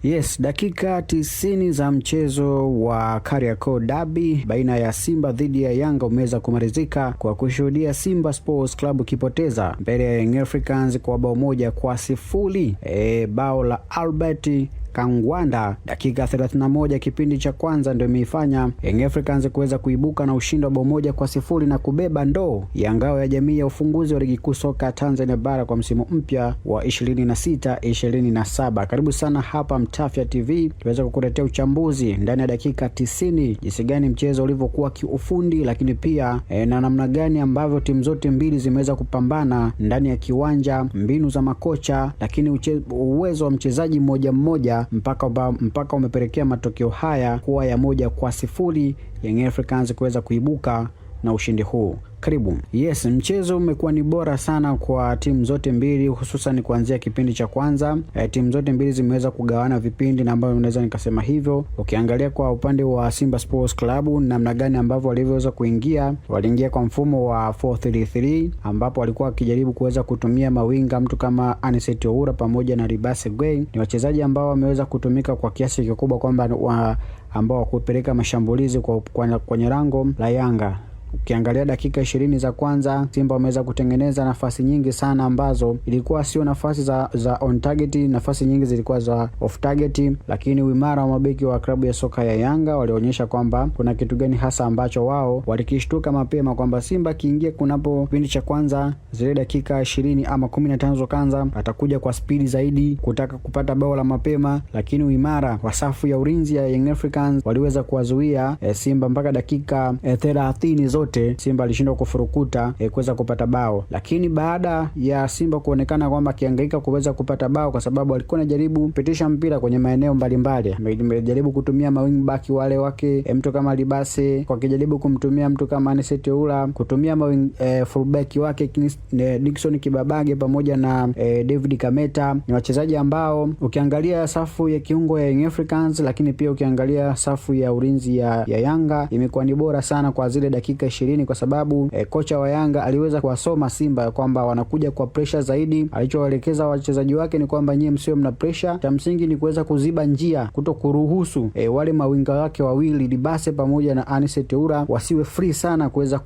Yes, dakika 90 za mchezo wa Kariakoo Derby baina ya Simba dhidi ya Yanga umeweza kumalizika kwa kushuhudia Simba Sports Club ikipoteza mbele ya Young Africans kwa bao 1-0. Bao la Albert Kangwanda dakika 31 kipindi cha kwanza ndio imeifanya Young Africans kuweza kuibuka na ushindi wa bao 1-0 na kubeba ndoo ya ngao ya jamii ya ufunguzi wa ligi kuu soka Tanzania bara kwa msimu mpya wa 26-27. Karibu sana hapa Mtafya TV tuweze kukuletea uchambuzi ndani ya dakika 90 jinsi gani mchezo ulivyokuwa kiufundi, lakini pia na namna gani ambavyo timu zote mbili zimeweza kupambana ndani ya kiwanja, mbinu za makocha, lakini uwezo wa mchezaji mmoja mmoja mpaka umepelekea matokeo haya kuwa ya 1-0, Young Africans kuweza kuibuka na ushindi huu. Karibu. Yes, mchezo umekuwa ni bora sana kwa timu zote mbili, hususan kuanzia kipindi cha kwanza. Timu zote mbili zimeweza kugawana vipindi na ambayo unaweza nikasema hivyo. Ukiangalia kwa upande wa Simba Sports Club, namna gani ambavyo walivyoweza kuingia, waliingia kwa mfumo wa 4-3-3 ambapo walikuwa wakijaribu kuweza kutumia mawinga, mtu kama Anicet Oura pamoja na Libase Gay. Ni wachezaji ambao wameweza kutumika kwa kiasi kikubwa kwamba ambao wakupeleka mashambulizi kwenye lango la Yanga. Ukiangalia dakika 20 za kwanza Simba wameweza kutengeneza nafasi nyingi sana ambazo ilikuwa sio nafasi za on target, nafasi nyingi zilikuwa za off target, lakini uimara wa mabeki wa klabu ya soka ya Yanga walionyesha kwamba kuna kitu gani hasa ambacho wao walikishtuka mapema kwamba Simba akiingia kunapo kipindi cha kwanza zile dakika 20 ama 15 za kwanza atakuja kwa spidi zaidi kutaka kupata bao la mapema, lakini uimara wa safu ya ulinzi ya Young Africans waliweza kuwazuia Simba mpaka dakika 30 zote Simba alishindwa kufurukuta kuweza kupata bao. Lakini baada ya Simba kuonekana kwamba akihangaika kuweza kupata bao, kwa sababu alikuwa anajaribu kupitisha mpira kwenye maeneo mbalimbali, amejaribu kutumia mawing back wale wake, mtu kama Libase, kwa kijaribu kumtumia mtu kama Anicet Oura, kutumia mawing fullback wake Dickson Kibabage pamoja na David Kameta. Ni wachezaji ambao ukiangalia safu ya kiungo ya Young Africans, lakini pia ukiangalia safu ya ulinzi ya Yanga imekuwa ni bora sana kwa zile dakika 20 kwa sababu kocha wa Yanga aliweza kuwasoma Simba kwamba wanakuja kwa pressure zaidi. Alichowaelekeza wachezaji wake ni kwamba nyie msio mna pressure, cha msingi ni kuweza kuziba njia, kuto kuruhusu wale mawinga wake wawili Libase pamoja na Anicet Oura wasiwe free sana kuweza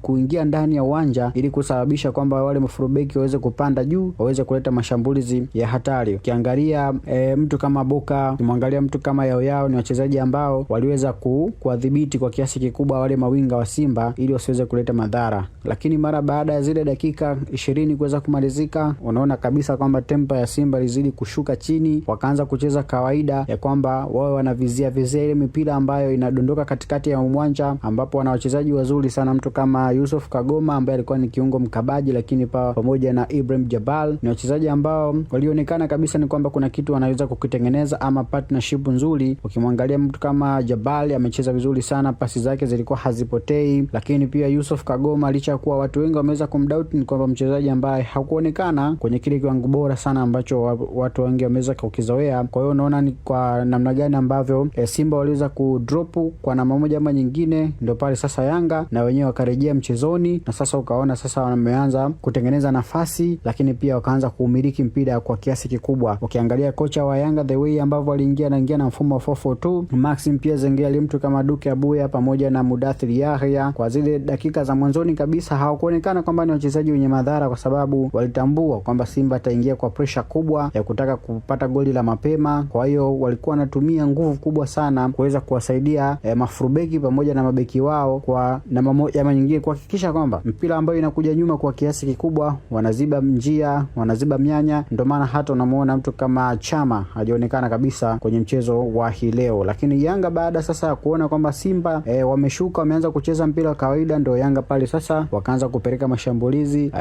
kuingia ndani ya uwanja ili kusababisha kwamba wale mafurubeki waweze kupanda juu waweze kuleta mashambulizi ya hatari. Ukiangalia mtu kama Boka, ukimwangalia mtu kama Yao Yao, ni wachezaji ambao waliweza kuwadhibiti kwa kiasi kikubwa wale mawinga wa Simba ili wasiweze kuleta madhara. Lakini mara baada ya zile dakika 20 kuweza kumalizika, unaona kabisa kwamba tempa ya Simba ilizidi kushuka chini, wakaanza kucheza kawaida ya kwamba wao wanavizia vizia ile mipira ambayo inadondoka katikati ya uwanja, ambapo wana wachezaji wazuri sana, mtu kama Yusuf Kagoma ambaye alikuwa ni kiungo mkabaji, lakini pamoja na Ibrahim Jabal, ni wachezaji ambao walionekana kabisa ni kwamba kuna kitu wanaweza kukitengeneza ama partnership nzuri. Ukimwangalia mtu kama Jabal amecheza vizuri sana, pasi zake zilikuwa hazipotei, lakini pia Yusuf Kagoma licha kuwa watu wengi wameweza kumdoubt, ni kwamba mchezaji ambaye hakuonekana kwenye kile kiwango bora sana ambacho watu wengi wameweza kukizoea. Kwa hiyo unaona ni kwa namna gani ambavyo Simba waliweza kudrop kwa namna moja ama nyingine, ndio pale sasa Yanga na wenyewe wakarejea mchezoni, na sasa ukaona sasa wameanza kutengeneza nafasi, lakini pia wakaanza kuumiliki mpira kwa kiasi kikubwa. Ukiangalia kocha wa Yanga the way ambavyo aliingia naingia na mfumo wa 4-4-2, Maxim pia Zengeli, mtu kama Duke Abuya pamoja na Mudathir Yahya, kwa zile dakika za mwanzoni kabisa hawakuonekana kwamba ni wachezaji wenye madhara, kwa sababu walitambua kwamba Simba ataingia kwa presha kubwa ya kutaka kupata goli la mapema. Kwa hiyo walikuwa wanatumia nguvu kubwa sana kuweza kuwasaidia mafurubeki pamoja na mabeki wao kwa namna moja ama nyingine kuhakikisha kwamba mpira ambayo inakuja nyuma kwa kiasi kikubwa wanaziba njia, wanaziba mianya. Ndio maana hata unamuona mtu kama Chama hajaonekana kabisa kwenye mchezo wa hii leo. Lakini Yanga baada sasa ya kuona kwamba Simba wameshuka, wameanza kucheza mpira wa kawaida, ndio Yanga pale sasa wakaanza kupeleka mashambulizi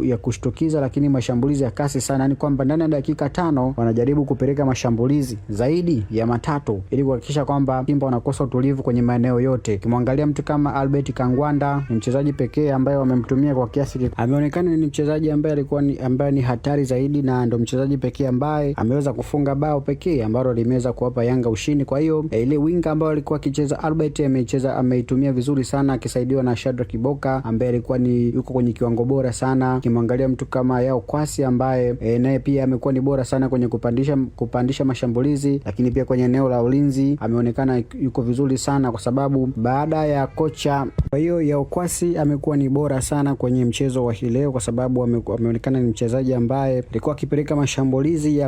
ya kushtukiza, lakini mashambulizi ya kasi sana, ni kwamba ndani ya dakika 5 wanajaribu kupeleka mashambulizi zaidi ya 3 ili kuhakikisha kwamba Simba wanakosa utulivu kwenye maeneo yote. Ukimwangalia mtu kama Albert Kangwanda ni mchezaji pekee ambaye wamemtumia kwa kiasi, ameonekana ni mchezaji ambaye alikuwa ambaye ni hatari zaidi, na ndo mchezaji pekee ambaye ameweza kufunga bao pekee ambalo limeweza kuwapa Yanga ushindi. Kwa hiyo ile winga ambayo alikuwa akicheza Albert ameitumia vizuri. vizuri sana akisaidiwa na Shadrack Kiboka ambaye alikuwa ni yuko kwenye kiwango bora sana. Ukimwangalia mtu kama Yao Kwasi ambaye naye pia amekuwa ni bora sana kwenye kupandisha mashambulizi, lakini pia kwenye eneo la ulinzi ameonekana yuko vizuri sana kwa sababu baada ya kocha. Kwa hiyo Yao Kwasi amekuwa ni bora sana kwenye mchezo wa hii leo kwa sababu ameonekana ni mchezaji ambaye alikuwa akipeleka mashambulizi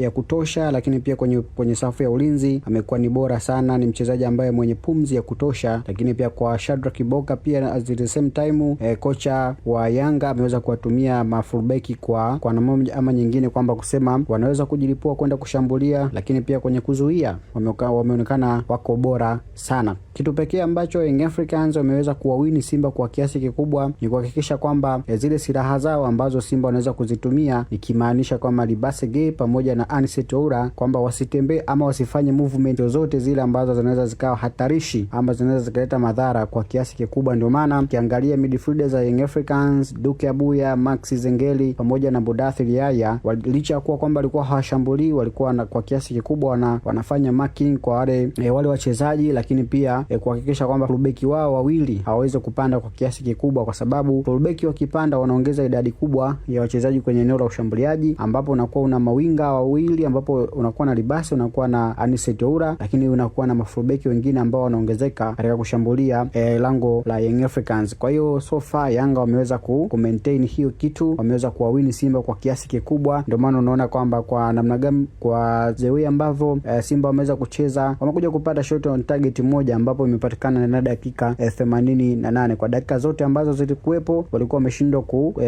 ya kutosha, lakini pia kwenye safu ya ulinzi amekuwa ni bora sana, ni mchezaji ambaye mwenye pumzi ya kutosha. Lakini pia kwa Shadrack Kiboka pia at the same time kocha wa Yanga ameweza kuwatumia mafulbeki kwa namna moja ama nyingine, kwamba kusema wanaweza kujilipua kwenda kushambulia, lakini pia kwenye kuzuia wameonekana wako bora sana. Kitu pekee ambacho Young Africans wameweza kuwawini Simba kwa kiasi kikubwa ni kuhakikisha kwamba zile silaha zao ambazo Simba wanaweza kuzitumia, nikimaanisha kwamba Libase Gay pamoja na Anicet Oura, kwamba wasitembee ama wasifanye movement zozote zile ambazo zinaweza zikawa hatarishi ama zinaweza zikaleta madhara kwa kiasi kikubwa. Ndio maana ukiangalia midfielder za Young Africans, Duke Abuya, Max Zengeli pamoja na Budathir Yahya, licha ya kuwa kwamba walikuwa hawashambulii, walikuwa kwa kiasi kikubwa wanafanya marking kwa wale wachezaji, lakini pia kuhakikisha kwamba fullback wao wawili hawawezi kupanda kwa kiasi kikubwa, kwa sababu fullback wakipanda wanaongeza idadi kubwa ya wachezaji kwenye eneo la ushambuliaji, ambapo unakuwa una mawinga wawili, ambapo unakuwa na Libase, unakuwa na Anicet Oura, lakini unakuwa na mafullback wengine ambao wanaongezeka katika kushambulia lango la Young Africans. Kwa hiyo so far Yanga wameweza ku maintain hiyo kitu, wameweza kuwawini Simba kwa kiasi kikubwa. Ndio maana unaona kwamba kwa namna gani, kwa the way ambavyo Simba wameweza kucheza, wamekuja kupata shot on target moja ambapo imepatikana na dakika 88. Kwa dakika zote ambazo zilikuwepo walikuwa wameshindwa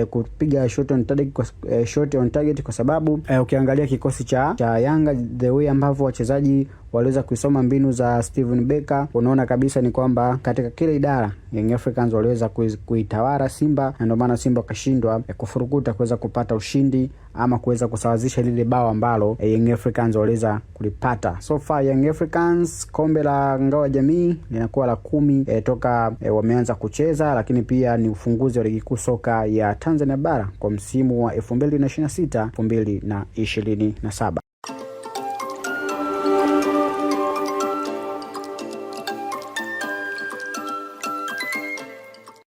kupiga shot on target kwa sababu ukiangalia kikosi cha Yanga the way ambavyo wachezaji waliweza kuisoma mbinu za Steven Becker, unaona kabisa ni kwamba katika kila idara Young Africans waliweza kuitawala Simba, na ndio maana Simba wakashindwa kufurukuta kuweza kupata ushindi ama kuweza kusawazisha lile bao ambalo Young Africans waliweza kulipata. So far Young Africans kombe la ngao ya jamii linakuwa la 10 toka wameanza kucheza, lakini pia ni ufunguzi wa ligi kuu soka ya Tanzania bara kwa msimu wa 2026 2027.